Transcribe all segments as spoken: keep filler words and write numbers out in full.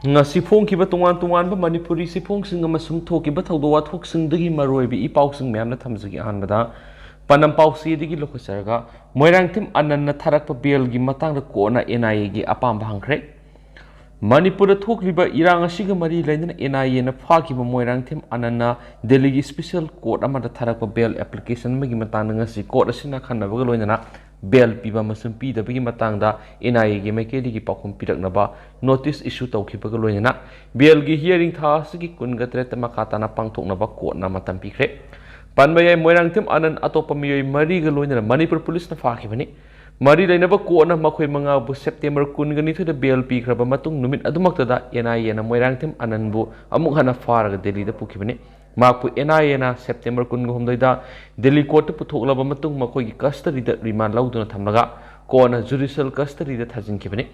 ꯉꯁꯤ ꯐꯣꯡꯈꯤꯕ ꯇꯣꯉꯥꯟ ꯇꯣꯉꯥꯟꯕ ꯃꯅꯤꯄꯨꯔꯤ ꯆꯦꯐꯣꯡꯁꯤꯡ ꯑꯃꯁꯨꯡ ꯊꯣꯛꯈꯤꯕ ꯊꯧꯗꯣꯛ ꯋꯥꯊꯣꯛꯁꯤꯡꯗꯒꯤ ꯃꯔꯨꯑꯣꯏꯕ ꯏ ꯄꯥꯎꯁꯤꯡ ꯃꯌꯥꯝꯅ ꯊꯝꯖꯒꯦ꯫ ꯑꯍꯥꯟꯕꯗ ꯄꯥꯎꯅꯝ ꯄꯥꯎꯆꯦꯗꯒꯤ ꯂꯧꯈꯠꯆꯔꯒ, ꯃꯣꯏꯔꯥꯡꯊꯦꯝ ꯑꯅꯟꯅ ꯊꯥꯔꯛꯄ ꯕꯦꯜꯒꯤ ꯃꯇꯥꯡꯗ ꯀꯣꯔꯠꯅ ꯑꯦꯟ ꯑꯥꯏ ꯑꯦꯒꯤ ꯑꯄꯥꯝꯕ ꯍꯪꯈ꯭ꯔꯦ꯫ ꯃꯅꯤꯄꯨꯔꯗ ꯊꯣꯛꯂꯤꯕ ꯏꯔꯥꯡ ꯑꯁꯤꯒ ꯃꯔꯤ ꯂꯩꯅꯅ ꯑꯦꯟ ꯑꯥꯏ ꯑꯦꯅ ꯐꯥꯈꯤꯕ ꯃꯣꯏꯔꯥꯡꯊꯦꯝ ꯑꯅꯟꯅ ꯗꯦꯜꯂꯤꯒꯤ ꯁ꯭ꯄꯦꯁꯦꯜ ꯀꯣꯔꯠ ꯑꯃꯗ ꯊꯥꯔꯛꯄ ꯕꯦꯜ ꯑꯦꯄ꯭ꯂꯤꯀꯦꯁꯟ ꯑꯃꯒꯤ ꯃꯇꯥꯡꯗ ꯉꯁꯤ ꯀꯣꯔꯠ ꯑꯁꯤꯅ ꯑꯈꯟꯅꯕꯒ ꯂꯣꯏꯅꯅ ꯕꯦꯜ ꯄꯤꯕ ꯑꯃꯁꯨꯡ ꯄꯤꯗꯕꯒꯤ ꯃꯇꯥꯡꯗ ꯑꯦꯟ ꯑꯥꯏ ꯑꯦꯒꯤ ꯃꯥꯏꯀꯩꯗꯒꯤ ꯄꯥꯎꯈꯨꯝ ꯄꯤꯔꯛꯅꯕ ꯅꯣꯇꯤꯁ ꯏꯁꯨ ꯇꯧꯈꯤꯕꯒ ꯂꯣꯏꯅꯅ ꯕꯦꯜꯒꯤ ꯍꯤꯌꯥꯔꯤꯡ ꯊꯥ ꯑꯁꯤꯒꯤ ꯀꯨꯟꯒ ꯇꯔꯦꯠꯇ ꯃꯈꯥ ꯇꯥꯅ ꯄꯥꯡꯊꯣꯛꯅꯕ ꯀꯣꯔꯠꯅ ꯃꯇꯝ ꯄꯤꯈ꯭ꯔꯦ꯫ ꯄꯟꯕ ꯌꯥꯏ, ꯃꯣꯏꯔꯥꯡꯊꯦꯝ ꯑꯅꯟ ꯑꯇꯣꯞꯄ ꯃꯤꯑꯣꯏ ꯃꯔꯤꯒ ꯂꯣꯏꯅꯅ ꯃꯅꯤꯄꯨꯔ ꯄꯨꯂꯤꯁꯅ ꯐꯥꯈꯤꯕꯅꯤ꯫ ꯃꯔꯤ ꯂꯩꯅꯕ ꯀꯣꯔꯠꯅ ꯃꯈꯣꯏ ꯃꯉꯥꯕꯨ ꯁꯦꯞꯇꯦꯝꯕꯔ ꯀꯨꯟꯒ ꯅꯤꯊꯣꯏꯗ ꯕꯦꯜ ꯄꯤꯈ꯭ꯔꯕ ꯃꯇꯨꯡ, ꯅꯨꯃꯤꯠ ꯑꯗꯨꯃꯛꯇꯗ ꯑꯦꯟ ꯑꯥꯏ ꯑꯦꯅ ꯃꯣꯏꯔꯥꯡꯊꯦꯝ ꯑꯅꯟꯕꯨ ꯑꯃꯨꯛ ꯍꯟꯅ ꯐꯥꯔꯒ ꯗꯦꯜꯂꯤꯗ ꯄꯨꯈꯤꯕꯅꯤ꯫ ꯃꯍꯥꯛꯄꯨ ꯑꯦꯟ ꯑꯥꯏ ꯑꯦꯅ ꯁꯦꯞꯇꯦꯝꯕꯔ ꯀꯨꯟꯒ ꯍꯨꯝꯗꯣꯏꯗ ꯗꯦꯜꯂꯤ ꯀꯣꯔꯠꯇ ꯄꯨꯊꯣꯛꯂꯕ ꯃꯇꯨꯡ, ꯃꯈꯣꯏꯒꯤ ꯀꯁꯇꯗꯤꯗ ꯔꯤꯃꯥꯟ ꯂꯧꯗꯨꯅ ꯊꯝꯂꯒ ꯀꯣꯟꯅ ꯖꯨꯗꯤꯁꯤꯌꯦꯜ ꯀꯁꯇꯗꯤꯗ ꯊꯥꯖꯤꯟꯈꯤꯕꯅꯤ꯫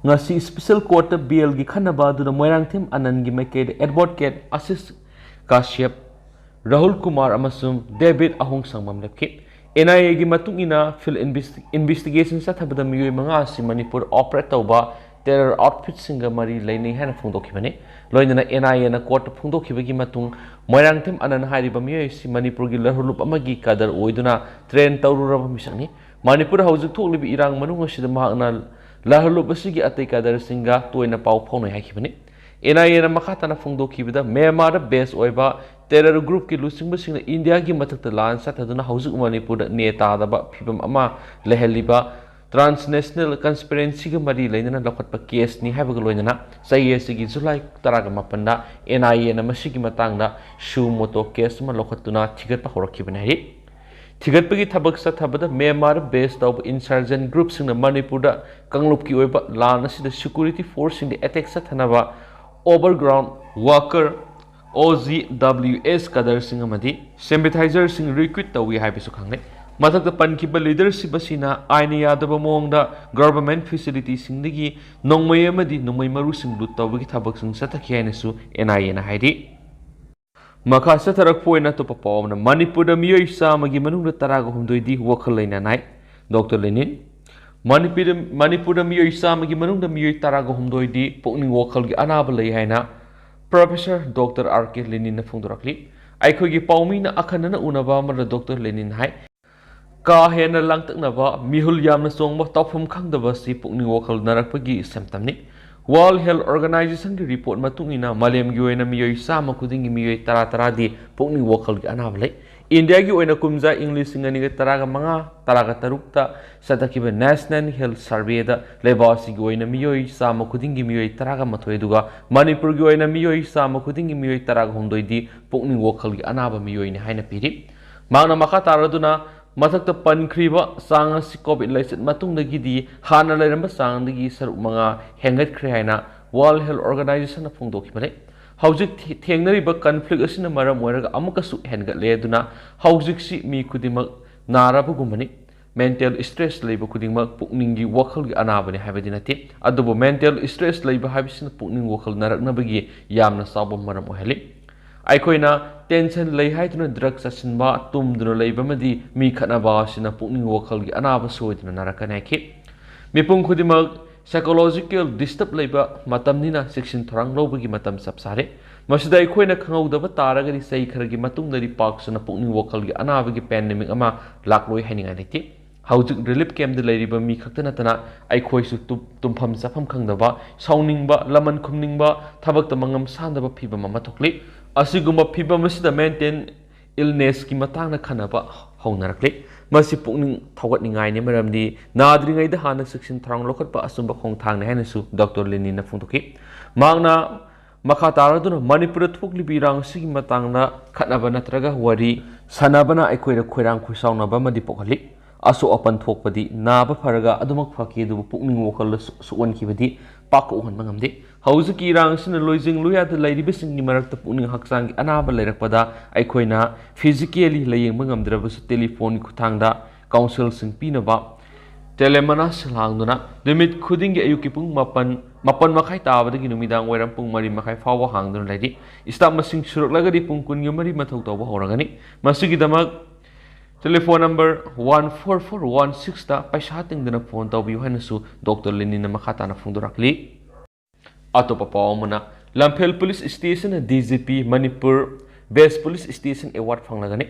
ꯉꯁꯤ ꯁ꯭ꯄꯦꯁꯦꯜ ꯀꯣꯔꯠꯇ ꯕꯦꯜꯒꯤ ꯈꯟꯅꯕ ꯑꯗꯨꯗ ꯃꯣꯏꯔꯥꯡꯊꯦꯝ ꯑꯅꯟꯒꯤ ꯃꯥꯏꯀꯩꯗ ꯑꯦꯗꯚꯣꯀꯦꯠ ꯑꯁꯤꯁ ꯀꯥꯁ꯭ꯌꯞ, ꯔꯥꯍꯨꯜ ꯀꯨꯃꯥꯔ ꯑꯃꯁꯨꯡ ꯗꯦꯕꯤꯠ ꯑꯍꯣꯡꯁꯥꯡꯕꯝ ꯂꯦꯞꯈꯤ꯫ ꯑꯦꯟ ꯑꯥꯏ ꯑꯦꯒꯤ ꯃꯇꯨꯡ ꯏꯟꯅ, ꯐꯤꯜꯗ ꯏꯟꯚꯦꯁꯇꯤ-, ꯏꯟꯚꯦꯁꯇꯤꯒꯦꯁꯟ ꯆꯠꯊꯕꯗ ꯃꯤꯑꯣꯏ ꯃꯉꯥ ꯑꯁꯤ ꯃꯅꯤꯄꯨꯔ ꯑꯣꯄꯔꯦꯠ ꯇꯧꯕ ꯇꯦꯔꯔ ꯑꯥꯎꯠꯐꯤꯠꯁꯤꯡꯒ ꯃꯔꯤ ꯂꯩꯅꯩ ꯍꯥꯏꯅ ꯐꯣꯡꯗꯣꯛꯈꯤꯕꯅꯤ꯫ ꯂꯣꯏꯅꯅ ꯑꯦꯟ ꯑꯥꯏ ꯑꯦꯅ ꯀꯣꯔꯠꯇ ꯐꯣꯡꯗꯣꯛꯈꯤꯕꯒꯤ ꯃꯇꯨꯡ, ꯃꯣꯏꯔꯥꯡꯊꯦꯝ ꯑꯅꯟ ꯍꯥꯏꯔꯤꯕ ꯃꯤꯑꯣꯏ ꯑꯁꯤ ꯃꯅꯤꯄꯨꯔꯒꯤ ꯂꯍꯔꯂꯨꯞ ꯑꯃꯒꯤ ꯀꯥꯗꯔ ꯑꯣꯏꯗꯨꯅ ꯇ꯭ꯔꯦꯟ ꯇꯧꯔꯨꯔꯕ ꯃꯤꯁꯛꯅꯤ꯫ ꯃꯅꯤꯄꯨꯔꯗ ꯍꯧꯖꯤꯛ ꯊꯣꯛꯂꯤꯕ ꯏꯔꯥꯡ ꯃꯅꯨꯡ ꯑꯁꯤꯗ ꯃꯍꯥꯛꯅ ꯂꯍꯔꯂꯨꯞ ꯑꯁꯤꯒꯤ ꯑꯇꯩ ꯀꯥꯗꯔꯁꯤꯡꯒ ꯇꯣꯏꯅ ꯄꯥꯎ ꯐꯥꯎꯅꯩ ꯍꯥꯏꯈꯤꯕꯅꯤ꯫ ꯑꯦꯟ ꯑꯥꯏ ꯑꯦꯅ ꯃꯈꯥ ꯇꯥꯅ ꯐꯣꯡꯗꯣꯛꯈꯤꯕꯗ, ꯃ꯭ꯌꯥꯟꯃꯥꯔꯗ ꯕꯦꯁ ꯑꯣꯏꯕ ꯇꯦꯔꯔ ꯒ꯭ꯔꯨꯞꯀꯤ ꯂꯨꯆꯤꯡꯕꯁꯤꯡꯅ ꯏꯟꯗꯤꯌꯥꯒꯤ ꯃꯊꯛꯇ ꯂꯥꯟ ꯆꯠꯊꯗꯨꯅ ꯍꯧꯖꯤꯛ ꯃꯅꯤꯄꯨꯔꯗ ꯅꯦ ꯇꯥꯗꯕ ꯐꯤꯕꯝ ꯑꯃ ꯂꯩꯍꯜꯂꯤꯕ ꯇ꯭ꯔꯥꯟꯁꯅꯦꯁꯅꯦꯜ ꯀꯟꯁꯄꯤꯔꯦꯟꯁꯤꯒ ꯃꯔꯤ ꯂꯩꯅꯅ ꯂꯧꯈꯠꯄ ꯀꯦꯁꯅꯤ ꯍꯥꯏꯕꯒ ꯂꯣꯏꯅꯅ, ꯆꯍꯤ ꯑꯁꯤꯒꯤ ꯖꯨꯂꯥꯏ ꯇꯔꯥꯒ ꯃꯥꯄꯟꯗ ꯑꯦꯟ ꯑꯥꯏ ꯑꯦꯅ ꯃꯁꯤꯒꯤ ꯃꯇꯥꯡꯗ ꯁꯨ ꯃꯣꯇꯣ ꯀꯦꯁ ꯑꯃ ꯂꯧꯈꯠꯇꯨꯅ ꯊꯤꯒꯠꯄ ꯍꯧꯔꯛꯈꯤꯕꯅꯤ ꯍꯥꯏꯔꯤ꯫ ꯊꯤꯒꯠꯄꯒꯤ ꯊꯕꯛ ꯆꯠꯊꯕꯗ ꯃ꯭ꯌꯥꯟꯃꯥꯔ ꯕꯦꯁ ꯇꯧꯕ ꯏꯟꯁꯔꯖꯦꯟ ꯒ꯭ꯔꯨꯞꯁꯤꯡꯅ ꯃꯅꯤꯄꯨꯔꯗ ꯀꯥꯡꯂꯨꯞꯀꯤ ꯑꯣꯏꯕ ꯂꯥꯟ ꯑꯁꯤꯗ ꯁꯦꯀ꯭ꯌꯨꯔꯤꯇꯤ ꯐꯣꯔꯁꯁꯤꯡꯗ ꯑꯦꯇꯦꯛ ꯆꯠꯊꯅꯕ ꯑꯣꯚꯔꯒ꯭ꯔꯥꯎꯟ ꯋꯥꯀꯔ, ꯑꯣ ꯖꯤ ꯗꯕ꯭ꯂꯤꯎ ꯑꯦꯁ ꯀꯥꯗꯔꯁꯤꯡ ꯑꯃꯗꯤ ꯁꯤꯝꯄꯦꯊꯥꯏꯖꯔꯁꯤꯡ ꯔꯤꯀ꯭ꯔꯨꯠ ꯇꯧꯏ ꯍꯥꯏꯕꯁꯨ ꯈꯪꯂꯦ꯫ ꯃꯊꯛꯇ ꯄꯟꯈꯤꯕ ꯂꯤꯗꯔꯁꯤꯞ ꯑꯁꯤꯅ ꯑꯥꯏꯟꯅ ꯌꯥꯗꯕ ꯃꯑꯣꯡꯗ ꯒꯚꯔꯟꯃꯦꯟꯠ ꯐꯦꯁꯤꯂꯤꯇꯤꯁꯤꯡꯗꯒꯤ ꯅꯣꯡꯃꯩ ꯑꯃꯗꯤ ꯅꯣꯡꯃꯩ ꯃꯔꯨꯁꯤꯡ ꯂꯨꯠ ꯇꯧꯕꯒꯤ ꯊꯕꯛꯁꯤꯡ ꯆꯠꯊꯈꯤ ꯍꯥꯏꯅꯁꯨ ꯑꯦꯟ ꯑꯥꯏ ꯑꯦꯅ ꯍꯥꯏꯔꯤ꯫ ꯃꯈꯥ ꯆꯠꯊꯔꯛꯄ ꯑꯣꯏꯅ ꯑꯇꯣꯞꯄ ꯄꯥꯎ ꯑꯃꯅ, ꯃꯅꯤꯄꯨꯔꯗ ꯃꯤꯑꯣꯏ ꯆꯥꯝꯃꯒꯤ ꯃꯅꯨꯡꯗ ꯇꯔꯥꯒ ꯍꯨꯝꯗꯣꯏꯗꯤ ꯋꯥꯈꯜ ꯂꯩꯅꯥ ꯅꯥꯏ꯫ ꯗꯣꯛꯇꯔ ꯂꯦꯅꯤꯟ꯫ ꯃꯅꯤꯄꯨꯔꯗ ꯃꯅꯤꯄꯨꯔꯗ ꯃꯤꯑꯣꯏ ꯆꯥꯝꯃꯒꯤ ꯃꯅꯨꯡꯗ ꯃꯤꯑꯣꯏ ꯇꯔꯥꯒ ꯍꯨꯝꯗꯣꯏꯗꯤ ꯄꯨꯛꯅꯤꯡ ꯋꯥꯈꯜꯒꯤ ꯑꯅꯥꯕ ꯂꯩ ꯍꯥꯏꯅ ꯄ꯭ꯔꯣꯐꯦꯁꯔ ꯗꯣꯛꯇꯔ ꯑꯥꯔ ꯀꯦ ꯂꯦꯅꯤꯟꯅ ꯐꯣꯡꯗꯣꯔꯛꯂꯤ꯫ ꯑꯩꯈꯣꯏꯒꯤ ꯄꯥꯎꯃꯤꯅ ꯑꯈꯟꯅꯅ ꯎꯅꯕ ꯑꯃꯗ ꯗꯣꯛꯇꯔ ꯂꯦꯅꯤꯟ ꯍꯥꯏ, ꯀꯥ ꯍꯦꯟꯅ ꯂꯥꯡꯇꯛꯅꯕ, ꯃꯤꯍꯨꯜ ꯌꯥꯝꯅ ꯆꯣꯡꯕ, ꯇꯧꯐꯝ ꯈꯪꯗꯕ ꯑꯁꯤ ꯄꯨꯛꯅꯤꯡ ꯋꯥꯈꯜ ꯅꯥꯔꯛꯄꯒꯤ symptomꯅꯤ꯫ World Health Organizationꯒꯤ report ꯃꯇꯨꯡ ꯏꯟꯅ ꯃꯥꯂꯦꯝꯒꯤ ꯑꯣꯏꯅ ꯃꯤꯑꯣꯏ ꯆꯥꯝꯃ ꯈꯨꯗꯤꯡꯒꯤ ꯃꯤꯑꯣꯏ ꯇꯔꯥ ꯇꯔꯥꯗꯤ ꯄꯨꯛꯅꯤꯡ ꯋꯥꯈꯜꯒꯤ ꯑꯅꯥꯕ ꯂꯩ꯫ ꯏꯟꯗꯤꯌꯥꯒꯤ ꯑꯣꯏꯅ ꯀꯨꯝꯖꯥ ꯏꯪ ꯂꯤꯁꯤꯡ ꯑꯅꯤꯒ ꯇꯔꯥꯒ ꯃꯉꯥ, ꯇꯔꯥꯒ ꯇꯔꯨꯛꯇ ꯆꯠꯊꯈꯤꯕ National Health Surveyꯗ ꯂꯩꯕꯥꯛ ꯑꯁꯤꯒꯤ ꯑꯣꯏꯅ ꯃꯤꯑꯣꯏ ꯆꯥꯝꯃ ꯈꯨꯗꯤꯡꯒꯤ ꯃꯤꯑꯣꯏ ꯇꯔꯥꯒ ꯃꯥꯊꯣꯏ, ꯑꯗꯨꯒ ꯃꯅꯤꯄꯨꯔꯒꯤ ꯑꯣꯏꯅ ꯃꯤꯑꯣꯏ ꯆꯥꯝꯃ ꯈꯨꯗꯤꯡꯒꯤ ꯃꯤꯑꯣꯏ ꯇꯔꯥꯒ ꯍꯨꯝꯗꯣꯏꯗꯤ ꯄꯨꯛꯅꯤꯡ ꯋꯥꯈꯜꯒꯤ ꯑꯅꯥꯕ ꯃꯤꯑꯣꯏꯅꯤ ꯍꯥꯏꯅ ꯄꯤꯔꯤ꯫ ꯃꯍꯥꯛꯅ ꯃꯈꯥ ꯇꯥꯔꯗꯨꯅ ꯃꯊꯛꯇ ꯄꯟꯈ꯭ꯔꯤꯕ ꯆꯥꯡ ꯑꯁꯤ COVID ꯂꯥꯏꯆꯠ ꯃꯇꯨꯡꯗꯒꯤꯗꯤ ꯍꯥꯟꯅ ꯂꯩꯔꯝꯕ ꯆꯥꯡꯗꯒꯤ ꯁꯔꯨꯛ ꯃꯉꯥ ꯍꯦꯟꯒꯠꯈ꯭ꯔꯦ ꯍꯥꯏꯅ World Health Organizationꯅ ꯐꯣꯡꯗꯣꯛꯈꯤꯕꯅꯤ꯫ ꯍꯧꯖꯤꯛ ꯊꯦ-, ꯊꯦꯡꯅꯔꯤꯕ conflict ꯑꯁꯤꯅ ꯃꯔꯝ ꯑꯣꯏꯔꯒ ꯑꯃꯨꯛꯀꯁꯨ ꯍꯦꯟꯒꯠꯂꯦ꯫ ꯑꯗꯨꯅ ꯍꯧꯖꯤꯛꯁꯤ ꯃꯤ ꯈꯨꯗꯤꯡꯃꯛ ꯅꯥꯔꯕꯒꯨꯝꯕꯅꯤ꯫ Mental stress ꯂꯩꯕ ꯈꯨꯗꯤꯡꯃꯛ ꯄꯨꯛꯅꯤꯡꯒꯤ ꯋꯥꯈꯜꯒꯤ ꯑꯅꯥꯕꯅꯤ ꯍꯥꯏꯕꯗꯤ ꯅꯠꯇꯦ, ꯑꯗꯨꯕꯨ mental stress ꯂꯩꯕ ꯍꯥꯏꯕꯁꯤꯅ ꯄꯨꯛꯅꯤꯡ ꯋꯥꯈꯜ ꯅꯥꯔꯛꯅꯕꯒꯤ ꯌꯥꯝꯅ ꯆꯥꯎꯕ ꯃꯔꯝ ꯑꯣꯏꯍꯜꯂꯤ꯫ ꯑꯩꯈꯣꯏꯅ tension ꯂꯩ ꯍꯥꯏꯗꯨꯅ drug ꯆꯥꯁꯤꯟꯕ, ꯇꯨꯝꯗꯨꯅ ꯂꯩꯕ ꯑꯃꯗꯤ ꯃꯤ ꯈꯠꯅꯕ ꯑꯁꯤꯅ ꯄꯨꯛꯅꯤꯡ ꯋꯥꯈꯜꯒꯤ ꯑꯅꯥꯕ ꯁꯣꯏꯗꯅ ꯅꯥꯔꯛꯀꯅꯤ ꯍꯥꯏꯈꯤ꯫ ꯃꯤꯄꯨꯝ ꯈꯨꯗꯤꯡꯃꯛ psychological disturb ꯂꯩꯕ ꯃꯇꯝꯅꯤꯅ ꯆꯦꯛꯁꯤꯟ ꯊꯧꯔꯥꯡ ꯂꯧꯕꯒꯤ ꯃꯇꯝ ꯆꯞ ꯆꯥꯔꯦ꯫ ꯃꯁꯤꯗ ꯑꯩꯈꯣꯏꯅ ꯈꯪꯍꯧꯗꯕ ꯇꯥꯔꯒꯗꯤ ꯆꯍꯤ ꯈꯔꯒꯤ ꯃꯇꯨꯡꯗꯗꯤ ꯄꯥꯛ ꯁꯟꯅ ꯄꯨꯛꯅꯤꯡ ꯋꯥꯈꯜꯒꯤ ꯑꯅꯥꯕꯒꯤ pandemic ꯑꯃ ꯂꯥꯛꯂꯣꯏ ꯍꯥꯏꯅꯤꯡꯉꯥꯏ ꯂꯩꯇꯦ꯫ ꯍꯧꯖꯤꯛ relief campꯇ ꯂꯩꯔꯤꯕ ꯃꯤ ꯈꯛꯇ ꯅꯠꯇꯅ ꯑꯩꯈꯣꯏꯁꯨ ꯇꯨ-, ꯇꯨꯝꯐꯝ ꯆꯥꯐꯝ ꯈꯪꯗꯕ, ꯁꯥꯎꯅꯤꯡꯕ, ꯂꯃꯟ ꯈꯨꯝꯅꯤꯡꯕ, ꯊꯕꯛꯇ ꯃꯉꯝ ꯁꯥꯟꯗꯕ ꯐꯤꯕꯝ ꯑꯃ ꯊꯣꯛꯂꯤ꯫ ꯑꯁꯤꯒꯨꯝꯕ ꯐꯤꯕꯝ ꯑꯁꯤꯗ mental illnessꯀꯤ ꯃꯇꯥꯡꯗ ꯈꯟꯅꯕ ꯍꯧꯅꯔꯛꯂꯤ꯫ ꯃꯁꯤ ꯄꯨꯛꯅꯤꯡ ꯊꯧꯒꯠꯅꯤꯡꯉꯥꯏꯅꯤ, ꯃꯔꯝꯗꯤ ꯅꯥꯗ꯭ꯔꯤꯉꯩꯗ ꯍꯥꯟꯅ ꯆꯦꯛꯁꯤꯟ ꯊꯧꯔꯥꯡ ꯂꯧꯈꯠꯄ ꯑꯆꯨꯝꯕ ꯈꯣꯡꯊꯥꯡꯅꯤ ꯍꯥꯏꯅꯁꯨ ꯗꯣꯛꯇꯔ ꯂꯦꯅꯤꯟꯅ ꯐꯣꯡꯗꯣꯛꯈꯤ꯫ ꯃꯍꯥꯛꯅ ꯃꯈꯥ ꯇꯥꯔꯗꯨꯅ ꯃꯅꯤꯄꯨꯔꯗ ꯊꯣꯛꯂꯤꯕ ꯏꯔꯥꯡ ꯑꯁꯤꯒꯤ ꯃꯇꯥꯡꯗ ꯈꯠꯅꯕ ꯅꯠꯇ꯭ꯔꯒ ꯋꯥꯔꯤ ꯁꯥꯟꯅꯕꯅ ꯑꯩꯈꯣꯏꯗ ꯈꯣꯏꯔꯥꯡ ꯈꯣꯏꯁꯥꯎꯅꯕ ꯑꯃꯗꯤ ꯄꯣꯛꯍꯜꯂꯤ꯫ ꯑꯁꯣꯛ ꯑꯄꯟ ꯊꯣꯛꯄꯗꯤ ꯅꯥꯕ ꯐꯔꯒ ꯑꯗꯨꯃꯛ ꯐꯈꯤ, ꯑꯗꯨꯕꯨ ꯄꯨꯛꯅꯤꯡ ꯋꯥꯈꯜꯗ ꯁꯣ-, ꯁꯣꯛꯍꯟꯈꯤꯕꯗꯤ ꯄꯥꯛ ꯀꯣꯛꯍꯟꯕ ꯉꯝꯗꯦ꯫ ꯍꯧꯖꯤꯛꯀꯤ ꯏꯔꯥꯡ ꯑꯁꯤꯅ ꯂꯣꯏꯖꯤꯡ ꯂꯣꯏꯌꯥꯗ ꯂꯩꯔꯤꯕꯁꯤꯡꯒꯤ ꯃꯔꯛꯇ ꯄꯨꯛꯅꯤꯡ ꯍꯛꯆꯥꯡꯒꯤ ꯑꯅꯥꯕ ꯂꯩꯔꯛꯄꯗ ꯑꯩꯈꯣꯏꯅ physically ꯂꯥꯌꯦꯡꯕ ꯉꯝꯗ꯭ꯔꯕꯁꯨ ꯇꯦꯂꯤꯐꯣꯟꯒꯤ ꯈꯨꯠꯊꯥꯡꯗ counselꯁꯤꯡ ꯄꯤꯅꯕ telemedicine ꯍꯥꯡꯗꯨꯅ ꯅꯨꯃꯤꯠ ꯈꯨꯗꯤꯡꯒꯤ ꯑꯌꯨꯛꯀꯤ ꯄꯨꯡ ꯃꯥꯄꯟ, ꯃꯥꯄꯟ ꯃꯈꯥꯏ ꯇꯥꯕꯗꯒꯤ ꯅꯨꯃꯤꯗꯥꯡ ꯋꯥꯏꯔꯝ ꯄꯨꯡ ꯃꯔꯤ ꯃꯈꯥꯏ ꯐꯥꯎꯕ ꯍꯥꯡꯗꯨꯅ ꯂꯩꯔꯤ꯫ Staff ꯃꯁꯤꯡ ꯁꯨꯔꯛꯂꯒꯗꯤ ꯄꯨꯡ ꯀꯨꯟꯒ ꯃꯔꯤ ꯃꯊꯧ ꯇꯧꯕ ꯍꯧꯔꯒꯅꯤ꯫ ꯃꯁꯤꯒꯤꯗꯃꯛ Telephone number one four four one six ꯇ ꯄꯩꯁꯥ ꯇꯤꯡꯗꯅ ꯐꯣꯟ ꯇꯧꯕꯤꯌꯨ ꯍꯥꯏꯅꯁꯨ ꯗꯣꯛꯇꯔ ꯂꯦꯅꯤꯟꯅ ꯃꯈꯥ ꯇꯥꯅ ꯐꯣꯡꯗꯣꯔꯛꯂꯤ꯫ ꯑꯇꯣꯞꯄ ꯄꯥꯎ ꯑꯃꯅ, ꯂꯝꯐꯦꯜ ꯄꯨꯂꯤꯁ ꯁ꯭ꯇꯦꯁꯟꯅ D G P Manipur best police station award ꯐꯪꯂꯒꯅꯤ꯫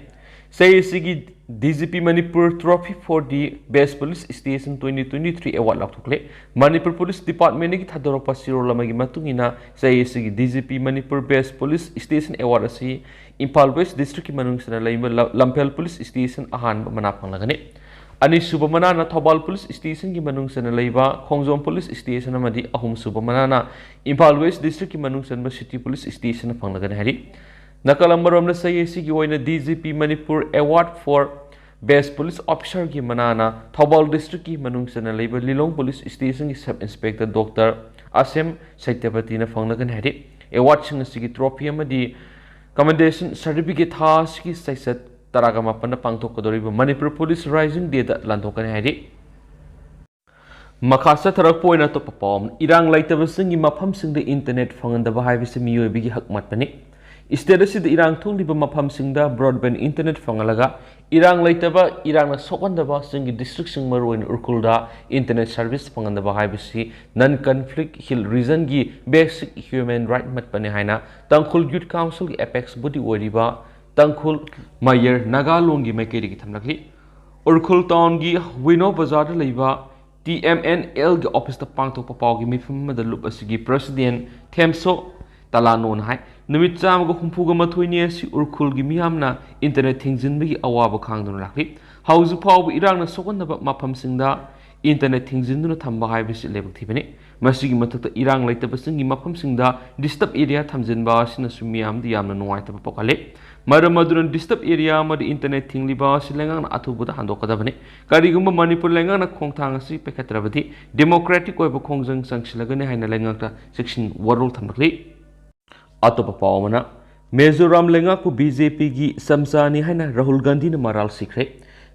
ꯁꯤ ꯑꯥꯏ ꯑꯦ ꯁꯤꯒꯤ D G P Manipur trophy for the best police station twenty twenty three award ꯂꯥꯎꯊꯣꯛꯂꯦ꯫ ꯃꯅꯤꯄꯨꯔ ꯄꯨꯂꯤꯁ ꯗꯤꯄꯥꯔꯠꯃꯦꯟꯗꯒꯤ ꯊꯥꯗꯣꯔꯛꯄ ꯆꯦꯔꯣꯜ ꯑꯃꯒꯤ ꯃꯇꯨꯡ ꯏꯟꯅ, ꯁꯤ ꯑꯥꯏ ꯑꯦ ꯁꯤꯒꯤ D G P Manipur best police station award ꯑꯁꯤ ꯏꯝꯐꯥꯜ ꯋꯦꯁ ꯗꯤꯁꯇ꯭ꯔꯤꯛꯀꯤ ꯃꯅꯨꯡ ꯆꯟꯅ ꯂꯩꯕ ꯂ-, ꯂꯝꯐꯦꯜ ꯄꯨꯂꯤꯁ ꯁ꯭ꯇꯦꯁꯟ ꯑꯍꯥꯟꯕ ꯃꯅꯥ ꯐꯪꯂꯒꯅꯤ꯫ ꯑꯅꯤꯁꯨꯕ ꯃꯅꯥꯅ ꯊꯧꯕꯥꯜ ꯄꯨꯂꯤꯁ ꯁ꯭ꯇꯦꯁꯟꯒꯤ ꯃꯅꯨꯡ ꯆꯟꯅ ꯂꯩꯕ ꯈꯣꯡꯖꯣꯝ ꯄꯨꯂꯤꯁ ꯁ꯭ꯇꯦꯁꯟ ꯑꯃꯗꯤ ꯑꯍꯨꯝꯁꯨꯕ ꯃꯅꯥꯅ ꯏꯝꯐꯥꯜ ꯋꯦꯁ ꯗꯤꯁꯇ꯭ꯔꯤꯛꯀꯤ ꯃꯅꯨꯡ ꯆꯟꯕ ꯁꯤꯇꯤ ꯄꯨꯂꯤꯁ ꯁ꯭ꯇꯦꯁꯟꯅ ꯐꯪꯂꯒꯅꯤ ꯍꯥꯏꯔꯤ꯫ ꯅꯥꯀꯜ ꯑꯃꯔꯣꯝꯗ, ꯁꯤ ꯑꯥꯏ ꯑꯦ ꯁꯤꯒꯤ ꯑꯣꯏꯅ D G P Manipur award for best police ꯑꯣꯐꯤꯁꯔꯒꯤ ꯃꯅꯥꯅ ꯊꯧꯕꯥꯜ ꯗꯤꯁꯇ꯭ꯔꯤꯛꯀꯤ ꯃꯅꯨꯡ ꯆꯟꯅ ꯂꯩꯕ ꯂꯤꯂꯣꯡ ꯄꯨꯂꯤꯁ ꯁ꯭ꯇꯦꯁꯟꯒꯤ ꯁꯕ ꯏꯟꯁꯄꯦꯛꯇꯔ ꯗꯣꯛꯇꯔ ꯑꯁꯦꯝ ꯁꯇ꯭ꯌꯄꯇꯤꯅ ꯐꯪꯂꯒꯅꯤ ꯍꯥꯏꯔꯤ꯫ ꯑꯦꯋꯥꯔꯗꯁꯤꯡ ꯑꯁꯤꯒꯤ ꯇ꯭ꯔꯣꯐꯤ ꯑꯃꯗꯤ ꯀꯃꯦꯟꯗꯦꯁꯟ ꯁꯥꯔꯇꯤꯐꯤꯀꯦꯠ ꯊꯥ ꯑꯁꯤꯒꯤ ꯆꯩꯆꯠ ꯇꯔꯥꯒ ꯃꯥꯄꯟꯗ ꯄꯥꯡꯊꯣꯛꯀꯗꯧꯔꯤꯕ ꯃꯅꯤꯄꯨꯔ ꯄꯨꯂꯤꯁ ꯔꯥꯏꯖꯤꯡ ꯗꯦꯗ ꯂꯥꯟꯊꯣꯛꯀꯅꯤ ꯍꯥꯏꯔꯤ꯫ ꯃꯈꯥ ꯆꯠꯊꯔꯛꯄ ꯑꯣꯏꯅ ꯑꯇꯣꯞꯄ ꯄꯥꯎ ꯑꯃ, ꯏꯔꯥꯡ ꯂꯩꯇꯕꯁꯤꯡꯒꯤ ꯃꯐꯝꯁꯤꯡꯗ ꯏꯟꯇꯔꯅꯦꯠ ꯐꯪꯍꯟꯗꯕ ꯍꯥꯏꯕꯁꯤ ꯃꯤꯑꯣꯏꯕꯒꯤ ꯍꯛ ꯃꯠꯄꯅꯤ꯫ ꯁ꯭ꯇꯦꯠ ꯑꯁꯤꯗ ꯏꯔꯥꯡ ꯊꯣꯛꯂꯤꯕ ꯃꯐꯝꯁꯤꯡꯗ ꯕ꯭ꯔꯣꯗꯕꯦꯟ ꯏꯟꯇꯔꯅꯦꯠ ꯐꯪꯍꯜꯂꯒ ꯏꯔꯥꯡ ꯂꯩꯇꯕ, ꯏꯔꯥꯡꯅ ꯁꯣꯛꯍꯟꯗꯕꯁꯤꯡꯒꯤ ꯗꯤꯁꯇ꯭ꯔꯤꯛꯁꯤꯡ, ꯃꯔꯨꯑꯣꯏꯅ ꯎꯔꯈꯨꯜꯗ ꯏꯟꯇꯔꯅꯦꯠ ꯁꯔꯚꯤꯁ ꯐꯪꯍꯟꯗꯕ ꯍꯥꯏꯕꯁꯤ ꯅꯟ ꯀꯟꯐ꯭ꯂꯤꯛ ꯍꯤꯜ ꯔꯤꯖꯟꯒꯤ ꯕꯦꯁꯤꯛ ꯍ꯭ꯌꯨꯃꯦꯟ ꯔꯥꯏꯠ ꯃꯠꯄꯅꯤ ꯍꯥꯏꯅ ꯇꯥꯡꯈꯨꯜ ꯌꯨꯠ ꯀꯥꯎꯟꯁꯤꯜꯒꯤ ꯑꯦꯄꯦꯛꯁ ꯕꯣꯗꯤ ꯑꯣꯏꯔꯤꯕ ꯇꯥꯡꯈꯨꯜ ꯃꯌꯔ ꯅꯥꯒꯥꯂꯣꯡꯒꯤ ꯃꯥꯏꯀꯩꯗꯒꯤ ꯊꯝꯂꯛꯂꯤ꯫ ꯎꯔꯈꯨꯜ ꯇꯥꯎꯟꯒꯤ ꯋꯤꯅꯣ ꯕꯖꯥꯔꯗ ꯂꯩꯕ ꯇꯤ ꯑꯦꯝ ꯑꯦꯟ ꯑꯦꯜꯒꯤ ꯑꯣꯐꯤꯁꯇ ꯄꯥꯡꯊꯣꯛꯄ ꯄꯥꯎꯒꯤ ꯃꯤꯐꯝ ꯑꯃꯗ ꯂꯨꯞ ꯑꯁꯤꯒꯤ ꯄ꯭ꯔꯁꯤꯗꯦꯟ ꯊꯦꯝꯁꯣ ꯇꯂꯥꯅꯣꯅ ꯍꯥꯏ, ꯅꯨꯃꯤꯠ ꯆꯥꯝꯃꯒ ꯍꯨꯝꯐꯨꯒ ꯃꯥꯊꯣꯏꯅꯤ ꯑꯁꯤ ꯎꯔꯈꯨꯜꯒꯤ ꯃꯤꯌꯥꯝꯅ ꯏꯟꯇꯔꯅꯦꯠ ꯊꯤꯡꯖꯤꯟꯕꯒꯤ ꯑꯋꯥꯕ ꯈꯥꯡꯗꯨꯅ ꯂꯥꯛꯂꯤ꯫ ꯍꯧꯖꯤꯛ ꯐꯥꯎꯕ ꯏꯔꯥꯡꯅ ꯁꯣꯛꯍꯟꯗꯕ ꯃꯐꯝꯁꯤꯡꯗ ꯏꯟꯇꯔꯅꯦꯠ ꯊꯤꯡꯖꯤꯟꯗꯨꯅ ꯊꯝꯕ ꯍꯥꯏꯕꯁꯤ ꯂꯥꯏꯕꯛ ꯊꯤꯕꯅꯤ꯫ ꯃꯁꯤꯒꯤ ꯃꯊꯛꯇ ꯏꯔꯥꯡ ꯂꯩꯇꯕꯁꯤꯡꯒꯤ ꯃꯐꯝꯁꯤꯡꯗ ꯗꯤꯁꯇꯔꯕ ꯑꯦꯔꯤꯌꯥ ꯊꯝꯖꯤꯟꯕ ꯑꯁꯤꯅꯁꯨ ꯃꯤꯌꯥꯝꯗ ꯌꯥꯝꯅ ꯅꯨꯡꯉꯥꯏꯇꯕ ꯄꯣꯛꯍꯜꯂꯤ꯫ ꯃꯔꯝ ꯑꯗꯨꯅ ꯗꯤꯁꯇꯔꯕ ꯑꯦꯔꯤꯌꯥ ꯑꯃꯗ ꯏꯟꯇꯔꯅꯦꯠ ꯊꯤꯡꯂꯤꯕ ꯑꯁꯤ ꯂꯩꯉꯥꯛꯅ ꯑꯊꯨꯕꯗ ꯍꯟꯗꯣꯛꯀꯗꯕꯅꯤ꯫ ꯀꯔꯤꯒꯨꯝꯕ ꯃꯅꯤꯄꯨꯔ ꯂꯩꯉꯥꯛꯅ ꯈꯣꯡꯊꯥꯡ ꯑꯁꯤ ꯄꯥꯏꯈꯠꯇ꯭ꯔꯕꯗꯤ ꯗꯦꯃꯣꯀ꯭ꯔꯦꯇꯤꯛ ꯑꯣꯏꯕ ꯈꯣꯡꯖꯪ ꯆꯪꯁꯤꯜꯂꯒꯅꯤ ꯍꯥꯏꯅ ꯂꯩꯉꯥꯛꯇ ꯆꯦꯛꯁꯤꯟ ꯋꯥꯔꯣꯜ ꯊꯝꯂꯛꯂꯤ꯫ ꯑꯇꯣꯞꯄ ꯄꯥꯎ ꯑꯃꯅ, ꯃꯤꯖꯣꯔꯥꯝ ꯂꯩꯉꯥꯛꯄꯨ ꯕꯤ ꯖꯦ ꯄꯤꯒꯤ ꯆꯝꯆꯥꯅꯤ ꯍꯥꯏꯅ ꯔꯥꯍꯨꯜ ꯒꯥꯟꯙꯤꯅ ꯃꯔꯥꯜ ꯁꯤꯈ꯭ꯔꯦ꯫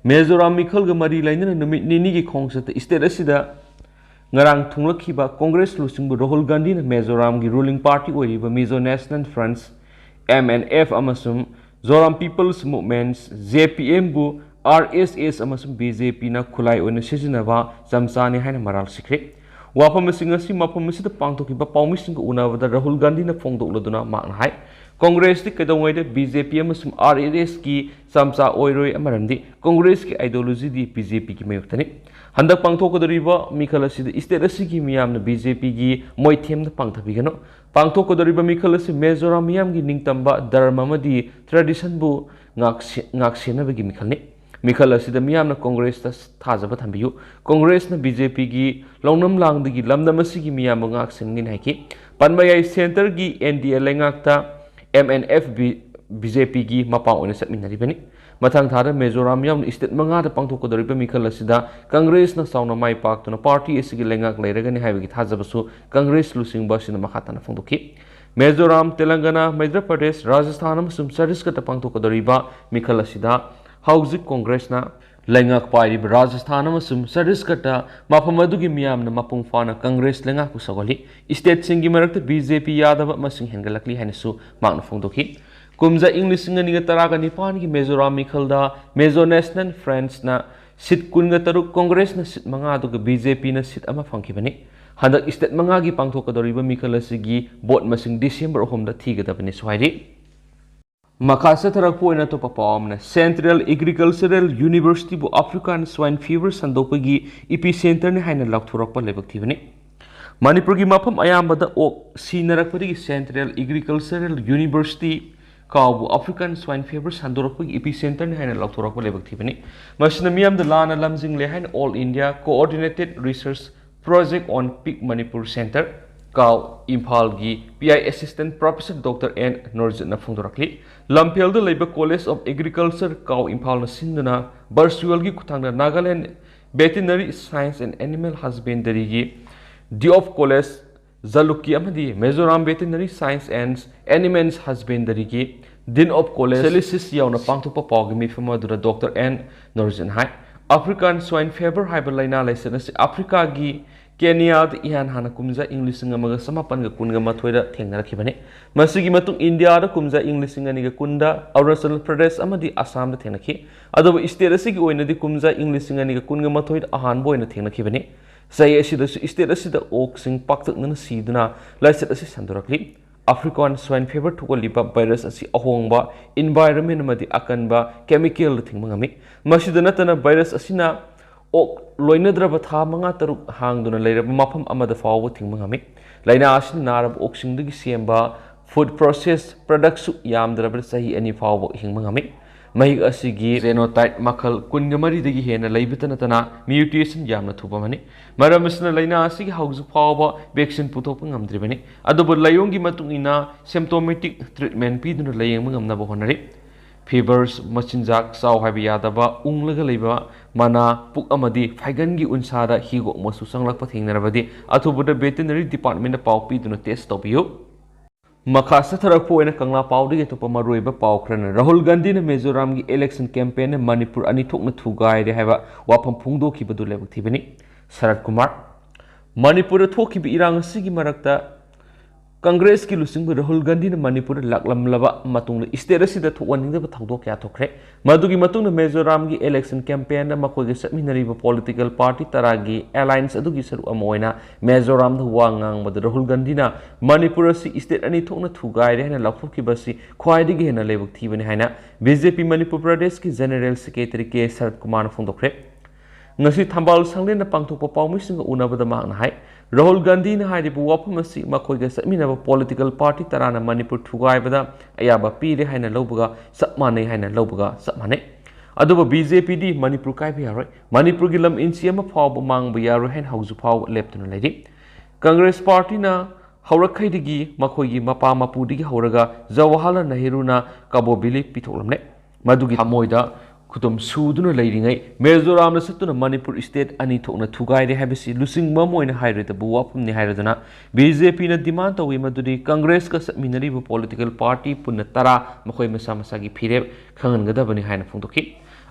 ꯃꯤꯖꯣꯔꯥꯝ ꯃꯤꯈꯜꯒ ꯃꯔꯤ ꯂꯩꯅꯅ ꯅꯨꯃꯤꯠ ꯅꯤꯅꯤꯒꯤ ꯈꯣꯡꯆꯠꯇ ꯁ꯭ꯇꯦꯠ ꯑꯁꯤꯗ ꯉꯔꯥꯡ ꯊꯨꯡꯂꯛꯈꯤꯕ ꯀꯣꯡꯒ꯭ꯔꯦꯁ ꯂꯨꯆꯤꯡꯕ ꯔꯥꯍꯨꯜ ꯒꯥꯟꯙꯤꯅ ꯃꯤꯖꯣꯔꯥꯝꯒꯤ ꯔꯨꯂꯤꯡ ꯄꯥꯔꯇꯤ ꯑꯣꯏꯔꯤꯕ Mizo national front, M N F, ꯑꯃꯁꯨꯡ Zoram People's Movement, J P M ꯕꯨ R S S ꯑꯃꯁꯨꯡ B J P ꯅ ꯈꯨꯠꯂꯥꯏ ꯑꯣꯏꯅ ꯁꯤꯖꯤꯟꯅꯕ ꯆꯝꯆꯥꯅꯤ ꯍꯥꯏꯅ ꯃꯔꯥꯜ ꯁꯤꯈ꯭ꯔꯦ꯫ ꯋꯥꯐꯝ ꯑꯁꯤ ꯉꯁꯤ ꯃꯐꯝ ꯑꯁꯤꯗ ꯄꯥꯡꯊꯣꯛꯈꯤꯕ ꯄꯥꯎꯃꯤꯁꯤꯡꯒ ꯎꯅꯕꯗ ꯔꯥꯍꯨꯜ ꯒꯥꯟꯙꯤꯅ ꯐꯣꯡꯗꯣꯛꯂꯗꯨꯅ ꯃꯍꯥꯛꯅ ꯍꯥꯏ, ꯀꯣꯡꯒ꯭ꯔꯦꯁꯇꯤ ꯀꯩꯗꯧꯉꯩꯗ B J P ꯑꯃꯁꯨꯡ R S S ꯀꯤ ꯆꯝꯆꯥ ꯑꯣꯏꯔꯣꯏ, ꯃꯔꯝꯗꯤ ꯀꯣꯡꯒ꯭ꯔꯦꯁꯀꯤ ideology ꯗꯤ B J P ꯒꯤ ꯃꯥꯌꯣꯛꯇꯅꯤ꯫ ꯍꯟꯗꯛ ꯄꯥꯡꯊꯣꯛꯀꯗꯧꯔꯤꯕ ꯃꯤꯈꯜ ꯑꯁꯤꯗ state ꯑꯁꯤꯒꯤ ꯃꯤꯌꯥꯝꯅ B J P ꯒꯤ ꯃꯣꯏꯊꯦꯝꯗ ꯄꯥꯡꯊꯕꯤꯒꯅꯨ꯫ ꯄꯥꯡꯊꯣꯛꯀꯗꯧꯔꯤꯕ ꯃꯤꯈꯜ ꯑꯁꯤ ꯃꯤꯖꯣꯔꯥꯝ ꯃꯤꯌꯥꯝꯒꯤ ꯅꯤꯡꯇꯝꯕ, ꯙꯔꯃ ꯑꯃꯗꯤ tradition ꯕꯨ ꯉꯥꯛꯁꯦ-, ꯉꯥꯛꯁꯦꯟꯅꯕꯒꯤ ꯃꯤꯈꯜꯅꯤ꯫ ꯃꯤꯈꯜ ꯑꯁꯤꯗ ꯃꯤꯌꯥꯝꯅ ꯀꯣꯡꯒ꯭ꯔꯦꯁꯇ ꯊꯥꯖꯕ ꯊꯝꯕꯤꯌꯨ꯫ ꯀꯣꯡꯒ꯭ꯔꯦꯁꯅ B J P ꯒꯤ ꯂꯧꯅꯝ ꯂꯥꯡꯗꯒꯤ ꯂꯝꯗꯝ ꯑꯁꯤꯒꯤ ꯃꯤꯌꯥꯝꯕꯨ ꯉꯥꯛꯁꯦꯟꯒꯅꯤ ꯍꯥꯏꯈꯤ꯫ ꯄꯟꯕ ꯌꯥꯏ, centre ꯒꯤ N D A ꯂꯩꯉꯥꯛꯇ M N F B-, B J P ꯒꯤ ꯃꯄꯥ ꯑꯣꯏꯅ ꯆꯠꯃꯤꯟꯅꯔꯤꯕꯅꯤ꯫ ꯃꯊꯪ ꯊꯥꯗ ꯃꯤꯖꯣꯔꯥꯝ ꯌꯥꯎꯅ state ꯃꯉꯥꯗ ꯄꯥꯡꯊꯣꯛꯀꯗꯧꯔꯤꯕ ꯃꯤꯈꯜ ꯑꯁꯤꯗ ꯀꯪꯒ꯭ꯔꯦꯁꯅ ꯆꯥꯎꯅ ꯃꯥꯏ ꯄꯥꯛꯇꯨꯅ party ꯑꯁꯤꯒꯤ ꯂꯩꯉꯥꯛ ꯂꯩꯔꯒꯅꯤ ꯍꯥꯏꯕꯒꯤ ꯊꯥꯖꯕꯁꯨ ꯀꯪꯒ꯭ꯔꯦꯁ ꯂꯨꯆꯤꯡꯕ ꯑꯁꯤꯅ ꯃꯈꯥ ꯇꯥꯅ ꯐꯣꯡꯗꯣꯛꯈꯤ꯫ ꯃꯤꯖꯣꯔꯥꯝ, ꯇꯦꯂꯪꯒꯅꯥ, ꯃꯩꯙ꯭ꯔ ꯄ꯭ꯔꯗꯦꯁ, ꯔꯥꯖꯁꯊꯥꯟ ꯑꯃꯁꯨꯡ ꯆꯇꯤꯁꯒꯔꯗ ꯄꯥꯡꯊꯣꯛꯀꯗꯧꯔꯤꯕ ꯃꯤꯈꯜ ꯑꯁꯤꯗ ꯍꯧꯖꯤꯛ ꯀꯪꯒ꯭ꯔꯦꯁꯅ ꯂꯩꯉꯥꯛ ꯄꯥꯏꯔꯤꯕ ꯔꯥꯖꯁꯊꯥꯟ ꯑꯃꯁꯨꯡ ꯆꯇꯤꯁꯒꯔꯗ ꯃꯐꯝ ꯑꯗꯨꯒꯤ ꯃꯤꯌꯥꯝꯅ ꯃꯄꯨꯡ ꯐꯥꯅ ꯀꯪꯒ꯭ꯔꯦꯁ ꯂꯩꯉꯥꯛꯄꯨ ꯁꯧꯒꯠꯂꯤ꯫ State ꯁꯤꯡꯒꯤ ꯃꯔꯛꯇ B J P ꯌꯥꯗꯕ ꯃꯁꯤꯡ ꯍꯦꯟꯒꯠꯂꯛꯂꯤ ꯍꯥꯏꯅꯁꯨ ꯃꯍꯥꯛꯅ ꯐꯣꯡꯗꯣꯛꯈꯤ꯫ ꯀꯨꯝꯖꯥ ꯏꯪ ꯂꯤꯁꯤꯡ ꯑꯅꯤꯒ ꯇꯔꯥꯒ ꯅꯤꯄꯥꯟꯒꯤ ꯃꯤꯖꯣꯔꯥꯝ ꯃꯤꯈꯜꯗ Mizo National Front ꯅ seat ꯀꯨꯟꯒ ꯇꯔꯨꯛ, ꯀꯪꯒ꯭ꯔꯦꯁꯅ seat ꯃꯉꯥ, ꯑꯗꯨꯒ B J P ꯅ seat ꯑꯃ ꯐꯪꯈꯤꯕꯅꯤ꯫ ꯍꯟꯗꯛ state ꯃꯉꯥꯒꯤ ꯄꯥꯡꯊꯣꯛꯀꯗꯧꯔꯤꯕ ꯃꯤꯈꯜ ꯑꯁꯤꯒꯤ vote ꯃꯁꯤꯡ December ꯑꯍꯨꯝꯗ ꯊꯤꯒꯗꯕꯅꯤꯁꯨ ꯍꯥꯏꯔꯤ꯫ ꯃꯈꯥ ꯆꯠꯊꯔꯛꯄ ꯑꯣꯏꯅ ꯑꯇꯣꯞꯄ ꯄꯥꯎ ꯑꯃꯅ, Central Agricultural University ꯕꯨ African Swine Fever ꯁꯟꯗꯣꯛꯄꯒꯤ epicentre ꯅꯤ ꯍꯥꯏꯅ ꯂꯥꯎꯊꯣꯔꯛꯄ ꯂꯥꯏꯕꯛ ꯊꯤꯕꯅꯤ꯫ ꯃꯅꯤꯄꯨꯔꯒꯤ ꯃꯐꯝ ꯑꯌꯥꯝꯕꯗ ꯑꯣꯛ ꯁꯤꯅꯔꯛꯄꯗꯒꯤ Central Agricultural University ꯀꯥꯎꯕꯨ African Swine Fever ꯁꯟꯗꯣꯔꯛꯄꯒꯤ epicentre ꯅꯤ ꯍꯥꯏꯅ ꯂꯥꯎꯊꯣꯔꯛꯄ ꯂꯥꯏꯕꯛ ꯊꯤꯕꯅꯤ꯫ ꯃꯁꯤꯅ ꯃꯤꯌꯥꯝꯗ ꯂꯥꯟꯅ ꯂꯝꯖꯤꯡꯂꯦ ꯍꯥꯏꯅ All India Coordinated Research Project on Pig Manipur Centre, ꯀꯥꯎ, ꯏꯝꯐꯥꯜꯒꯤ P I Assistant Professor Doctor N ꯅꯣꯔꯖꯤꯠꯅ ꯐꯣꯡꯗꯣꯔꯛꯂꯤ꯫ ꯂꯝꯐꯦꯜꯗ ꯂꯩꯕ College of Agriculture, ꯀꯥꯎ, ꯏꯝꯐꯥꯜꯅ ꯁꯤꯟꯗꯨꯅ virtual ꯒꯤ ꯈꯨꯠꯊꯥꯡꯗ Nagaland Veterinary Science and Animal Husbandary ꯒꯤ Dean of College ꯖꯂꯨꯛꯀꯤ ꯑꯃꯗꯤ Mizoram Veterinary Science and Animals Husbandary ꯒꯤ Dean of College Celsius ꯌꯥꯎꯅ ꯄꯥꯡꯊꯣꯛꯄ ꯄꯥꯎꯒꯤ ꯃꯤꯐꯝ ꯑꯗꯨꯗ Doctor N ꯅꯣꯔꯖꯤꯠꯅ ꯍꯥꯏ, African Swine Fever ꯍꯥꯏꯕ ꯂꯥꯏꯅꯥ ꯂꯥꯏꯆꯠ ꯑꯁꯤ ꯑꯐ꯭ꯔꯤꯀꯥꯒꯤ ꯀꯦꯅꯤꯌꯥꯗ ꯏꯍꯥꯟ ꯍꯥꯟꯅ ꯀꯨꯝꯖꯥ ꯏꯪ ꯂꯤꯁꯤꯡ ꯑꯃꯒ ꯆꯃꯥꯄꯟꯒ ꯀꯨꯟꯒ ꯃꯥꯊꯣꯏꯗ ꯊꯦꯡꯅꯔꯛꯈꯤꯕꯅꯤ꯫ ꯃꯁꯤꯒꯤ ꯃꯇꯨꯡ ꯏꯟꯗꯤꯌꯥꯗ ꯀꯨꯝꯖꯥ ꯏꯪ ꯂꯤꯁꯤꯡ ꯑꯅꯤꯒ ꯀꯨꯟꯗ ꯑꯔꯨꯅꯥꯆꯜ ꯄ꯭ꯔꯗꯦꯁ ꯑꯃꯗꯤ ꯑꯁꯥꯝꯗ ꯊꯦꯡꯅꯈꯤ꯫ ꯑꯗꯨꯕꯨ ꯏꯁꯇꯦꯠ ꯑꯁꯤꯒꯤ ꯑꯣꯏꯅꯗꯤ ꯀꯨꯝꯖꯥ ꯏꯪ ꯂꯤꯁꯤꯡ ꯑꯅꯤꯒ ꯀꯨꯟꯒ ꯃꯥꯊꯣꯏꯗ ꯑꯍꯥꯟꯕ ꯑꯣꯏꯅ ꯊꯦꯡꯅꯈꯤꯕꯅꯤ꯫ ꯆꯍꯤ ꯑꯁꯤꯗꯁꯨ ꯏꯁꯇꯦꯠ ꯑꯁꯤꯗ ꯑꯣꯛꯁꯤꯡ ꯄꯥꯛꯇꯛꯅꯅ ꯁꯤꯗꯨꯅ ꯂꯥꯏꯆꯠ ꯑꯁꯤ ꯁꯟꯗꯣꯔꯛꯂꯤ꯫ ꯑꯐ꯭ꯔꯤꯀꯥꯟ ꯁ꯭ꯋꯥꯏꯟ ꯐꯤꯚꯔ ꯊꯣꯛꯍꯜꯂꯤꯕ ꯚꯥꯏꯔꯁ ꯑꯁꯤ ꯑꯍꯣꯡꯕ ꯏꯟꯚꯥꯏꯔꯟꯃꯦꯟ ꯑꯃꯗꯤ ꯑꯀꯟꯕ ꯀꯦꯃꯤꯀꯦꯜꯗ ꯊꯤꯡꯕ ꯉꯝꯃꯤ꯫ ꯃꯁꯤꯗ ꯅꯠꯇꯅ ꯚꯥꯏꯔꯁ ꯑꯁꯤꯅ ꯑꯣꯛ ꯂꯣꯏꯅꯗ꯭ꯔꯕ ꯊꯥ ꯃꯉꯥ ꯇꯔꯨꯛ ꯍꯥꯡꯗꯨꯅ ꯂꯩꯔꯕ ꯃꯐꯝ ꯑꯃꯗ ꯐꯥꯎꯕ ꯊꯤꯡꯕ ꯉꯝꯃꯤ꯫ ꯂꯥꯏꯅꯥ ꯑꯁꯤꯅ ꯅꯥꯔꯕ ꯑꯣꯛꯁꯤꯡꯗꯒꯤ ꯁꯦꯝꯕ ꯐꯨꯗ ꯄ꯭ꯔꯣꯁꯦꯁ ꯄ꯭ꯔꯗꯛꯁꯨ ꯌꯥꯝꯗ꯭ꯔꯕꯗ ꯆꯍꯤ ꯑꯅꯤ ꯐꯥꯎꯕ ꯍꯤꯡꯕ ꯉꯝꯃꯤ꯫ ꯃꯍꯤꯛ ꯑꯁꯤꯒꯤ ꯖꯦꯅꯣꯇꯥꯏꯞ ꯃꯈꯜ ꯀꯨꯟꯒ ꯃꯔꯤꯗꯒꯤ ꯍꯦꯟꯅ ꯂꯩꯕꯇ ꯅꯠꯇꯅ ꯃ꯭ꯌꯨꯇꯦꯁꯟ ꯌꯥꯝꯅ ꯊꯨꯕ ꯑꯃꯅꯤ꯫ ꯃꯔꯝ ꯑꯁꯤꯅ ꯂꯥꯏꯅꯥ ꯑꯁꯤꯒꯤ ꯍꯧꯖꯤꯛ ꯐꯥꯎꯕ ꯚꯦꯛꯁꯤꯟ ꯄꯨꯊꯣꯛꯄ ꯉꯝꯗ꯭ꯔꯤꯕꯅꯤ꯫ ꯑꯗꯨꯕꯨ ꯂꯥꯏꯑꯣꯡꯒꯤ ꯃꯇꯨꯡ ꯏꯟꯅ ꯁꯤꯝꯇꯣꯃꯦꯇꯤꯛ ꯇ꯭ꯔꯤꯠꯃꯦꯟ ꯄꯤꯗꯨꯅ ꯂꯥꯌꯦꯡꯕ ꯉꯝꯅꯕ ꯍꯣꯠꯅꯔꯤ꯫ ꯐꯤꯚꯔꯁ, ꯃꯆꯤꯟꯖꯥꯛ ꯆꯥꯎ ꯍꯥꯏꯕ ꯌꯥꯗꯕ, ꯎꯪꯂꯒ ꯂꯩꯕ ꯃꯅꯥ, ꯄꯨꯛ ꯑꯃꯗꯤ ꯐꯥꯏꯒꯟꯒꯤ ꯎꯟꯁꯥꯗ ꯍꯤꯒꯣꯛ ꯃꯆꯨ ꯆꯪꯂꯛꯄ ꯊꯦꯡꯅꯔꯕꯗꯤ ꯑꯊꯨꯕꯗ ꯚꯦꯇꯤꯅꯔꯤ ꯗꯤꯄꯥꯔꯠꯃꯦꯟꯗ ꯄꯥꯎ ꯄꯤꯗꯨꯅ ꯇꯦꯁ ꯇꯧꯕꯤꯌꯨ꯫ ꯃꯈꯥ ꯆꯠꯊꯔꯛꯄ ꯑꯣꯏꯅ ꯀꯪꯂꯥ ꯄꯥꯎꯗꯒꯤ ꯑꯇꯣꯞꯄ ꯃꯔꯨꯑꯣꯏꯕ ꯄꯥꯎ ꯈꯔꯅ ꯔꯥꯍꯨꯜ ꯒꯥꯟꯙꯤꯅ ꯃꯤꯖꯣꯔꯥꯝꯒꯤ ꯏꯂꯦꯛꯁꯟ ꯀꯦꯝꯄꯦꯟꯅ ꯃꯅꯤꯄꯨꯔ ꯑꯅꯤ ꯊꯣꯛꯅ ꯊꯨꯒꯥꯏꯔꯦ ꯍꯥꯏꯕ ꯋꯥꯐꯝ ꯐꯣꯡꯗꯣꯛꯈꯤꯕꯗꯨ ꯂꯥꯏꯕꯛ ꯊꯤꯕꯅꯤ꯫ ꯁꯔꯠ ꯀꯨꯃꯥꯔ꯫ ꯃꯅꯤꯄꯨꯔꯗ ꯊꯣꯛꯈꯤꯕ ꯏꯔꯥꯡ ꯑꯁꯤꯒꯤ ꯃꯔꯛꯇ ꯀꯪꯒ꯭ꯔꯦꯁꯀꯤ ꯂꯨꯆꯤꯡꯕ ꯔꯥꯍꯨꯜ ꯒꯥꯟꯙꯤꯅ ꯃꯅꯤꯄꯨꯔꯗ ꯂꯥꯛꯂꯝꯂꯕ ꯃꯇꯨꯡꯗ ꯏꯁꯇꯦꯠ ꯑꯁꯤꯗ ꯊꯣꯛꯍꯟꯅꯤꯡꯗꯕ ꯊꯧꯗꯣꯛ ꯀꯌꯥ ꯊꯣꯛꯈ꯭ꯔꯦ꯫ ꯃꯗꯨꯒꯤ ꯃꯇꯨꯡꯗ ꯃꯤꯖꯣꯔꯥꯝꯒꯤ ꯏꯂꯦꯛꯁꯟ ꯀꯦꯝꯄꯦꯟꯗ ꯃꯈꯣꯏꯒ ꯆꯠꯃꯤꯟꯅꯔꯤꯕ ꯄꯣꯂꯤꯇꯤꯀꯦꯜ ꯄꯥꯔꯇꯤ ꯇꯔꯥꯒꯤ ꯑꯦꯂꯥꯏꯟꯁ ꯑꯗꯨꯒꯤ ꯁꯔꯨꯛ ꯑꯃ ꯑꯣꯏꯅ ꯃꯤꯖꯣꯔꯥꯝꯗ ꯋꯥ ꯉꯥꯡꯕꯗ ꯔꯥꯍꯨꯜ ꯒꯥꯟꯙꯤꯅ ꯃꯅꯤꯄꯨꯔ ꯑꯁꯤ ꯏꯁꯇꯦꯠ ꯑꯅꯤ ꯊꯣꯛꯅ ꯊꯨꯒꯥꯏꯔꯦ ꯍꯥꯏꯅ ꯂꯥꯎꯊꯣꯛꯈꯤꯕ ꯑꯁꯤ ꯈ꯭ꯋꯥꯏꯗꯒꯤ ꯍꯦꯟꯅ ꯂꯥꯏꯕꯛ ꯊꯤꯕꯅꯤ ꯍꯥꯏꯅ ꯕꯤ ꯖꯦ ꯄꯤ ꯃꯅꯤꯄꯨꯔ ꯄ꯭ꯔꯗꯦꯁꯀꯤ ꯖꯦꯅꯦꯔꯦꯜ ꯁꯦꯀ꯭ꯔꯦꯇꯔꯤ ꯀꯦ ꯁꯔꯠ ꯀꯨꯃꯥꯔꯅ ꯐꯣꯡꯗꯣꯛꯈ꯭ꯔꯦ꯫ ꯉꯁꯤ ꯊꯝꯕꯥꯜ ꯁꯪꯂꯦꯟꯗ ꯄꯥꯡꯊꯣꯛꯄ ꯄꯥꯎꯃꯤꯁꯤꯡꯒ ꯎꯅꯕꯗ ꯃꯍꯥꯛꯅ ꯍꯥꯏ, ꯔꯥꯍꯨꯜ ꯒꯥꯟꯙꯤꯅ ꯍꯥꯏꯔꯤꯕ ꯋꯥꯐꯝ ꯑꯁꯤ ꯃꯈꯣꯏꯒ ꯆꯠꯃꯤꯟꯅꯕ ꯄꯣꯂꯤꯇꯤꯀꯦꯜ ꯄꯥꯔꯇꯤ ꯇꯔꯥꯅ ꯃꯅꯤꯄꯨꯔ ꯊꯨꯒꯥꯏꯕꯗ ꯑꯌꯥꯕ ꯄꯤꯔꯦ ꯍꯥꯏꯅ ꯂꯧꯕꯒ ꯆꯞ ꯃꯥꯟꯅꯩ ꯍꯥꯏꯅ ꯂꯧꯕꯒ ꯆꯞ ꯃꯥꯟꯅꯩ꯫ ꯑꯗꯨꯕꯨ ꯕꯤ ꯖꯦ ꯄꯤꯗꯤ ꯃꯅꯤꯄꯨꯔ ꯀꯥꯏꯕ ꯌꯥꯔꯣꯏ, ꯃꯅꯤꯄꯨꯔꯒꯤ ꯂꯝ ꯏꯟꯆꯤ ꯑꯃ ꯐꯥꯎꯕ ꯃꯥꯡꯕ ꯌꯥꯔꯣꯏ ꯍꯥꯏꯅ ꯍꯧꯖꯤꯛ ꯐꯥꯎꯕ ꯂꯦꯞꯇꯨꯅ ꯂꯩꯔꯤ꯫ ꯀꯪꯒ꯭ꯔꯦꯁ ꯄꯥꯔꯇꯤꯅ ꯍꯧꯔꯛꯈꯩꯗꯒꯤ ꯃꯈꯣꯏꯒꯤ ꯃꯄꯥ ꯃꯄꯨꯗꯒꯤ ꯍꯧꯔꯒ ꯖꯋꯥꯍꯔꯂꯥꯜ ꯅꯦꯍꯔꯨꯅ ꯀꯕꯣ ꯚꯦꯂꯤ ꯄꯤꯊꯣꯛꯂꯝꯂꯦ꯫ ꯃꯗꯨꯒꯤ ꯊꯃꯣꯏꯗ ꯈꯨꯗꯨꯝ ꯁꯨꯗꯨꯅ ꯂꯩꯔꯤꯉꯩ ꯃꯤꯖꯣꯔꯥꯝꯗ ꯆꯠꯇꯨꯅ ꯃꯅꯤꯄꯨꯔ ꯏꯁꯇꯦꯠ ꯑꯅꯤ ꯊꯣꯛꯅ ꯊꯨꯒꯥꯏꯔꯦ ꯍꯥꯏꯕꯁꯤ ꯂꯨꯆꯤꯡꯕ ꯑꯃ ꯑꯣꯏꯅ ꯍꯥꯏꯔꯣꯏꯗꯕ ꯋꯥꯐꯝꯅꯤ ꯍꯥꯏꯔꯗꯨꯅ ꯕꯤ ꯖꯦ ꯄꯤꯅ ꯗꯤꯃꯥꯟ ꯇꯧꯏ ꯃꯗꯨꯗꯤ ꯀꯪꯒ꯭ꯔꯦꯁꯀ ꯆꯠꯃꯤꯟꯅꯔꯤꯕ ꯄꯣꯂꯤꯇꯤꯀꯦꯜ ꯄꯥꯔꯇꯤ ꯄꯨꯟꯅ ꯇꯔꯥ ꯃꯈꯣꯏ ꯃꯁꯥ ꯃꯁꯥꯒꯤ ꯐꯤꯔꯦꯞ ꯈꯪꯍꯟꯒꯗꯕꯅꯤ ꯍꯥꯏꯅ ꯐꯣꯡꯗꯣꯛꯈꯤ꯫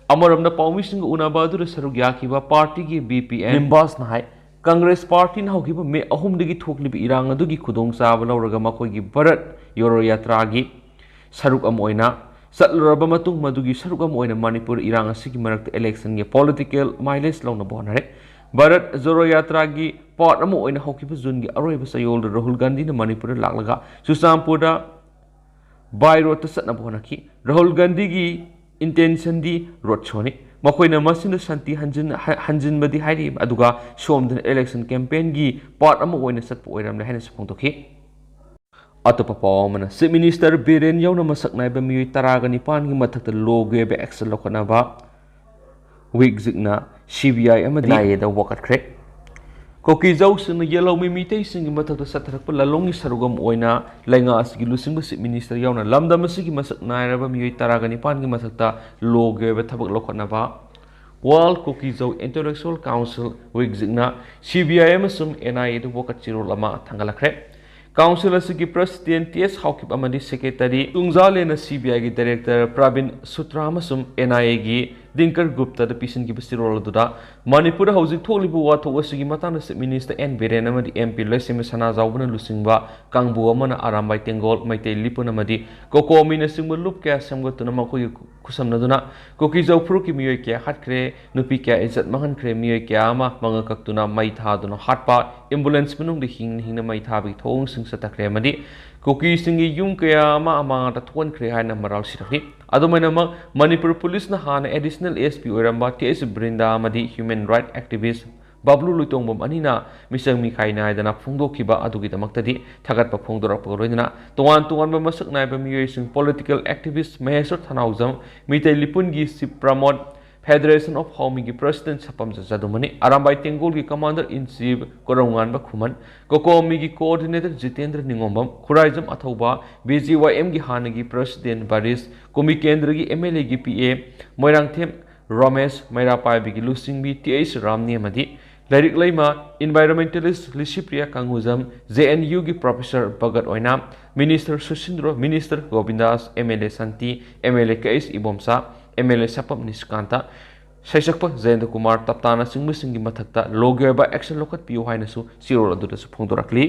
ꯑꯃꯔꯣꯝꯗ ꯄꯥꯎꯃꯤꯁꯤꯡꯒ ꯎꯅꯕ ꯑꯗꯨꯗ ꯁꯔꯨꯛ ꯌꯥꯈꯤꯕ ꯄꯥꯔꯇꯤꯒꯤ ꯕꯤ ꯄꯤ ꯑꯦꯟ ꯃꯦꯝꯕꯔꯁꯅ ꯍꯥꯏ, ꯀꯪꯒ꯭ꯔꯦꯁ ꯄꯥꯔꯇꯤꯅ ꯍꯧꯈꯤꯕ ꯃꯦ ꯑꯍꯨꯝꯗꯒꯤ ꯊꯣꯛꯂꯤꯕ ꯏꯔꯥꯡ ꯑꯗꯨꯒꯤ ꯈꯨꯗꯣꯡꯆꯥꯕ ꯂꯧꯔꯒ ꯃꯈꯣꯏꯒꯤ ꯚꯥꯔꯠ ꯌꯣꯔꯣ ꯌꯥꯇ꯭ꯔꯥꯒꯤ ꯁꯔꯨꯛ ꯑꯃ ꯑꯣꯏꯅ ꯆꯠꯂꯨꯔꯕ ꯃꯇꯨꯡ, ꯃꯗꯨꯒꯤ ꯁꯔꯨꯛ ꯑꯃ ꯑꯣꯏꯅ ꯃꯅꯤꯄꯨꯔ ꯏꯔꯥꯡ ꯑꯁꯤꯒꯤ ꯃꯔꯛꯇ ꯏꯂꯦꯛꯁꯟꯒꯤ ꯄꯣꯂꯤꯇꯤꯀꯦꯜ ꯃꯥꯏꯂꯦꯖ ꯂꯧꯅꯕ ꯍꯣꯠꯅꯔꯦ꯫ ꯚꯥꯔꯠ ꯖꯣꯔꯣ ꯌꯥꯇ꯭ꯔꯥꯒꯤ ꯄꯥꯔꯠ ꯑꯃ ꯑꯣꯏꯅ ꯍꯧꯈꯤꯕ ꯖꯨꯟꯒꯤ ꯑꯔꯣꯏꯕ ꯆꯌꯣꯜꯗ ꯔꯥꯍꯨꯜ ꯒꯥꯟꯙꯤꯅ ꯃꯅꯤꯄꯨꯔꯗ ꯂꯥꯛꯂꯒ ꯆꯨꯔꯆꯥꯟꯄꯨꯔꯗ ꯕꯥꯏ ꯔꯣꯗꯇ ꯆꯠꯅꯕ ꯍꯣꯠꯅꯈꯤ꯫ ꯔꯥꯍꯨꯜ ꯒꯥꯟꯙꯤꯒꯤ ꯏꯟꯇꯦꯟꯁꯟꯗꯤ ꯔꯣꯗ ꯁꯣꯅꯤ꯫ ꯃꯈꯣꯏꯅ ꯃꯁꯤꯅ ꯁꯥꯟꯇꯤ ꯍꯟꯖꯤꯟ-, ꯍ-, ꯍꯟꯖꯤꯟꯕꯗꯤ ꯍꯥꯏꯔꯤ, ꯑꯗꯨꯒ ꯁꯣꯝꯗꯅ ꯏꯂꯦꯛꯁꯟ ꯀꯦꯝꯄꯦꯟꯒꯤ ꯄꯥꯔꯠ ꯑꯃ ꯑꯣꯏꯅ ꯆꯠꯄ ꯑꯣꯏꯔꯝꯂꯦ ꯍꯥꯏꯅꯁꯨ ꯐꯣꯡꯗꯣꯛꯈꯤ꯫ ꯑꯇꯣꯞꯄ ꯄꯥꯎ ꯑꯃꯅ, ꯆꯤꯐ ꯃꯤꯅꯤꯁꯇꯔ ꯕꯤꯔꯦꯟ ꯌꯥꯎꯅ ꯃꯁꯛ ꯅꯥꯏꯕ ꯃꯤꯑꯣꯏ ꯇꯔꯥꯒ ꯅꯤꯄꯥꯟꯒꯤ ꯃꯊꯛꯇ ꯂꯣꯒꯤ ꯑꯣꯏꯕ ꯑꯦꯛꯁꯟ ꯂꯧꯈꯠꯅꯕ ꯋꯤꯛꯖꯤꯛꯅ ꯁꯤ ꯕꯤ ꯑꯥꯏ ꯑꯃꯗꯤ ꯑꯦꯟ ꯑꯥꯏ ꯑꯦꯗ ꯋꯥꯀꯠꯈ꯭ꯔꯦ꯫ ꯀꯨꯀꯤꯖꯧꯁꯤꯡꯅ ꯌꯦꯜꯍꯧꯃꯤ ꯃꯤꯇꯩꯁꯤꯡꯒꯤ ꯃꯊꯛꯇ ꯆꯠꯊꯔꯛꯄ ꯂꯥꯂꯣꯡꯒꯤ ꯁꯔꯨꯛ ꯑꯃ ꯑꯣꯏꯅ ꯂꯩꯉꯥꯛ ꯑꯁꯤꯒꯤ ꯂꯨꯆꯤꯡꯕ ꯆꯤꯐ ꯃꯤꯅꯤꯁꯇꯔ ꯌꯥꯎꯅ ꯂꯝꯗꯝ ꯑꯁꯤꯒꯤ ꯃꯁꯛ ꯅꯥꯏꯔꯕ ꯃꯤꯑꯣꯏ ꯇꯔꯥꯒ ꯅꯤꯄꯥꯟꯒꯤ ꯃꯊꯛꯇ ꯂꯣꯒꯤ ꯑꯣꯏꯕ ꯊꯕꯛ ꯂꯧꯈꯠꯅꯕ world ꯀꯨꯀꯤꯖꯧ intellectual council, ꯋꯤꯛꯖꯤꯛꯅ C B ꯑꯥꯏ ꯑꯃꯁꯨꯡ ꯑꯦꯟ ꯑꯥꯏ ꯑꯦꯗ ꯋꯥꯀꯠ ꯆꯦꯔꯣꯜ ꯑꯃ ꯊꯥꯡꯒꯠꯂꯛꯈ꯭ꯔꯦ꯫ ꯀꯥꯎꯟꯁꯤꯜ ꯑꯁꯤꯒꯤ ꯄ꯭ꯔꯁꯤꯗꯦꯟ ꯇꯤ ꯑꯦꯁ ꯍꯥꯎꯀꯤꯞ ꯑꯃꯗꯤ ꯁꯦꯀ꯭ꯔꯦꯇꯔꯤ ꯇꯨꯡꯖꯥꯂꯦꯟꯅ ꯁꯤ ꯕꯤ ꯑꯥꯏꯒꯤ ꯗꯥꯏꯔꯦꯛꯇꯔ ꯄ꯭ꯔꯕꯤꯟ ꯁꯨꯇ꯭ꯔꯥ ꯑꯃꯁꯨꯡ ꯑꯦꯟ ꯑꯥꯏ ꯑꯦꯒꯤ ꯗꯤꯡꯀꯔ ꯒꯨꯞꯇꯗ ꯄꯤꯁꯤꯟꯈꯤꯕ ꯆꯦꯔꯣꯜ ꯑꯗꯨꯗ ꯃꯅꯤꯄꯨꯔꯗ ꯍꯧꯖꯤꯛ ꯊꯣꯛꯂꯤꯕ ꯋꯥꯊꯣꯛ ꯑꯁꯤꯒꯤ ꯃꯇꯥꯡꯗ ꯆꯤꯐ ꯃꯤꯅꯤꯁꯇꯔ ꯑꯦꯟ ꯕꯤꯔꯦꯟ ꯑꯃꯗꯤ ꯑꯦꯝ ꯄꯤ ꯂꯩꯁꯦꯝꯕ ꯁꯅꯥꯖꯥꯎꯕꯅ ꯂꯨꯆꯤꯡꯕ ꯀꯥꯡꯕꯨ ꯑꯃꯅ ꯑꯔꯥꯝꯕꯥꯏ ꯇꯦꯡꯒꯣꯜ, ꯃꯩꯇꯩ ꯂꯤꯄꯨꯟ ꯑꯃꯗꯤ ꯀꯣꯀꯣꯃꯤꯅꯆꯤꯡꯕ ꯂꯨꯞ ꯀꯌꯥ ꯁꯦꯝꯒꯠꯇꯨꯅ ꯃꯈꯣꯏꯒꯤ ꯈꯨꯠꯁꯝꯅꯗꯨꯅ ꯀꯨꯀꯤꯖꯧ ꯐꯨꯔꯨꯞꯀꯤ ꯃꯤꯑꯣꯏ ꯀꯌꯥ ꯍꯥꯠꯈ꯭ꯔꯦ, ꯅꯨꯄꯤ ꯀꯌꯥ ꯏꯖꯠ ꯃꯥꯡꯍꯟꯈ꯭ꯔꯦ, ꯃꯤꯑꯣꯏ ꯀꯌꯥ ꯑꯃ ꯃꯉꯛ ꯀꯛꯇꯨꯅ ꯃꯩ ꯊꯥꯗꯨꯅ ꯍꯥꯠꯄ, ꯑꯦꯝꯕꯨꯂꯦꯟꯁ ꯃꯅꯨꯡꯗ ꯍꯤꯡꯅ ꯍꯤꯡꯅ ꯃꯩ ꯊꯥꯕꯒꯤ ꯊꯧꯑꯣꯡꯁꯤꯡ ꯆꯠꯊꯈ꯭ꯔꯦ ꯑꯃꯗꯤ ꯀꯨꯀꯤꯁꯤꯡꯒꯤ ꯌꯨꯝ ꯀꯌꯥ ꯑꯃ ꯑꯃꯥꯡ ꯑꯇꯥ ꯊꯣꯛꯍꯟꯈ꯭ꯔꯦ ꯍꯥꯏꯅ ꯃꯔꯥꯜ ꯁꯤꯔꯛꯂꯤ꯫ ꯑꯗꯨꯃꯥꯏꯅꯃꯛ ꯃꯅꯤꯄꯨꯔ ꯄꯨꯂꯤꯁꯅ ꯍꯥꯟꯅ ꯑꯦꯗꯤꯁꯅꯦꯜ ꯑꯦꯁ ꯄꯤ ꯑꯣꯏꯔꯝꯕ ꯇꯤ ꯑꯩꯆ ꯕ꯭ꯔꯤꯟꯗꯥ ꯑꯃꯗꯤ ꯍ꯭ꯌꯨꯃꯦꯟ ꯔꯥꯏꯠ ꯑꯦꯛꯇꯤꯚꯤꯁ꯭ꯠ ꯕꯕ꯭ꯂꯨ ꯂꯣꯏꯇꯣꯡꯕꯝ ꯑꯅꯤꯅ ꯃꯤꯆꯪ ꯃꯤꯈꯥꯏ ꯅꯥꯏꯗꯅ ꯐꯣꯡꯗꯣꯛꯈꯤꯕ ꯑꯗꯨꯒꯤꯗꯃꯛꯇꯗꯤ ꯊꯥꯒꯠꯄ ꯐꯣꯡꯗꯣꯔꯛꯄꯒ ꯂꯣꯏꯅꯅ ꯇꯣꯉꯥꯟ ꯇꯣꯉꯥꯟꯕ ꯃꯁꯛ ꯅꯥꯏꯕ ꯃꯤꯑꯣꯏꯁꯤꯡ, ꯄꯣꯂꯤꯇꯤꯀꯦꯜ ꯑꯦꯛꯇꯤꯚꯤꯁ꯭ꯠ ꯃꯍꯦꯁ꯭ꯋꯔ ꯊꯅꯥꯎꯖꯝ, ꯃꯤꯇꯩ ꯂꯤꯄꯨꯟꯒꯤ ꯁꯤꯕ ꯄ꯭ꯔꯃꯣꯗ, ꯐꯦꯗꯔꯦꯁꯟ ꯑꯣꯐ ꯍꯥꯎꯃꯤꯒꯤ ꯄ꯭ꯔꯁꯤꯗꯦꯟꯠ ꯁꯄꯝꯆꯟ ꯖꯥꯗꯨꯃꯅꯤ, ꯑꯔꯥꯝꯕꯥꯏ ꯇꯦꯡꯒꯣꯜꯒꯤ commander in chief Korounganba Khuman, ꯀꯣꯀꯣꯃꯤꯒꯤ coordinator Jitendra Ningomba, Khuraijam Athouba, B G Y ꯑꯦꯝꯒꯤ ꯍꯥꯟꯅꯒꯤ ꯄ꯭ꯔꯁꯤꯗꯦꯟꯠ ꯕꯔꯤꯁ, ꯀꯨꯝꯃꯤ ꯀꯦꯟꯗ꯭ꯔꯒꯤ ꯑꯦꯝ ꯑꯦꯜ ꯑꯦꯒꯤ ꯄꯤ ꯑꯦ ꯃꯣꯏꯔꯥꯡꯊꯦꯝ ꯔꯣꯃꯦꯁ, ꯃꯩꯔꯥ ꯄꯥꯏꯕꯤꯒꯤ ꯂꯨꯆꯤꯡꯕꯤ ꯇꯤ ꯑꯩꯆ ꯔꯥꯝꯅꯤ ꯑꯃꯗꯤ ꯂꯥꯏꯔꯤꯛ ꯂꯩꯃ, environmentalist Licypriya Kangujam, J N ꯌꯨꯒꯤ professor Bhagat Oinam, minister Susindro, minister Govindas, M L A Shanti, M L A K H Ibomcha, M L ꯑꯦ ꯁꯄꯝ ꯅꯤꯁꯤꯀꯥꯟꯇ, ꯁꯩꯁꯛꯄ ꯖꯌꯟꯇ ꯀꯨꯃꯥꯔ ꯇꯞꯇꯥꯅꯆꯤꯡꯕꯁꯤꯡꯒꯤ ꯃꯊꯛꯇ ꯂꯣꯒꯤ ꯑꯣꯏꯕ action ꯂꯧꯈꯠꯄꯤꯌꯨ ꯍꯥꯏꯅꯁꯨ ꯆꯦꯔꯣꯜ ꯑꯗꯨꯗꯁꯨ ꯐꯣꯡꯗꯣꯔꯛꯂꯤ꯫